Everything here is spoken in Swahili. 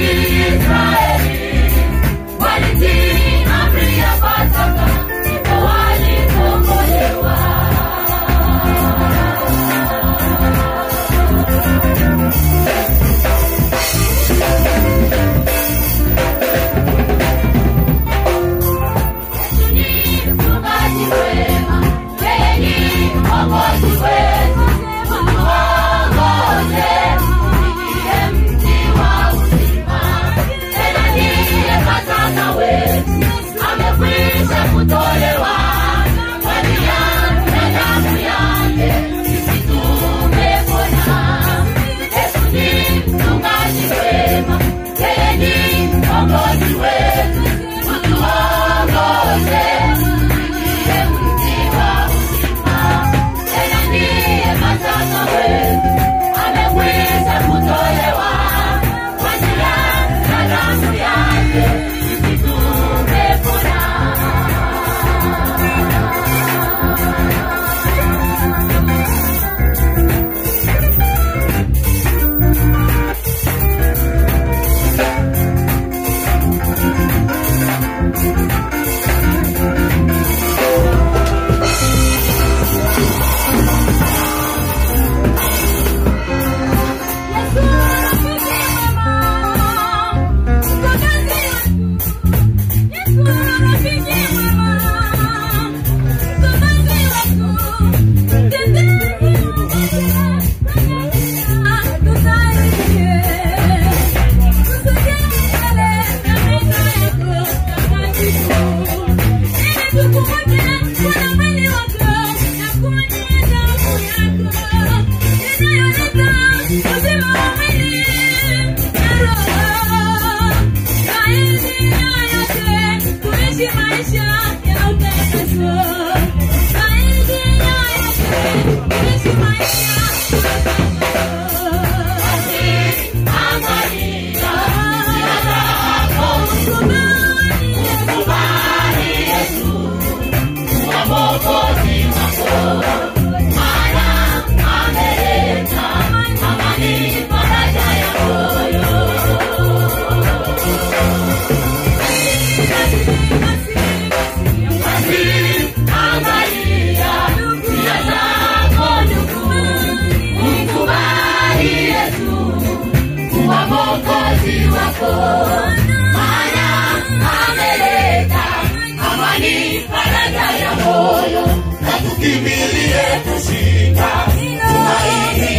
Israeli walitii amri ya Pasaka, ndipo walikombolewa. Yesu ni mchungaji mwema, yeye ni Mwokozi wetu, utuongoze tufikie mti wa uzima. Tena ndiye Pasaka wetu, amekwisha kutolewa kwa njia ya damu yake, sisi tumepona. Yesu ni mchungaji mwema, yeye ni Mwokozi wetu, utuongoze tufikie mti wa uzima. Tena ndiye Pasaka wetu, amekwisha kutolewa kwa njia ya damu yake, sisi tumepona. Yesu rafiki mwema, mkombozi wetu. Yesu rafiki mwema, mkombozi wetu. Mtetezi atusaidie. Tusonge mbele na meza yako takatifu. Ili tukumbuke kuna mwili wako na kunywa damu yako inayoleta uzima wa mwili na roho. Zaidi ya yote, kuishi maisha ya utakaso. Zaidi ya yote, kuishi maisha ya utakaso. Angalia njia zako, Kubali kubali Yesu kuwa Mwokozi wako, maana ameleta amani, faraja ya moyo. Basi angalia njia zako ndugu, mkubali Yesu kuwa Mwokozi wako, maana ameleta amani, faraja ya moyo. Na tukimbilie kushika tumaini.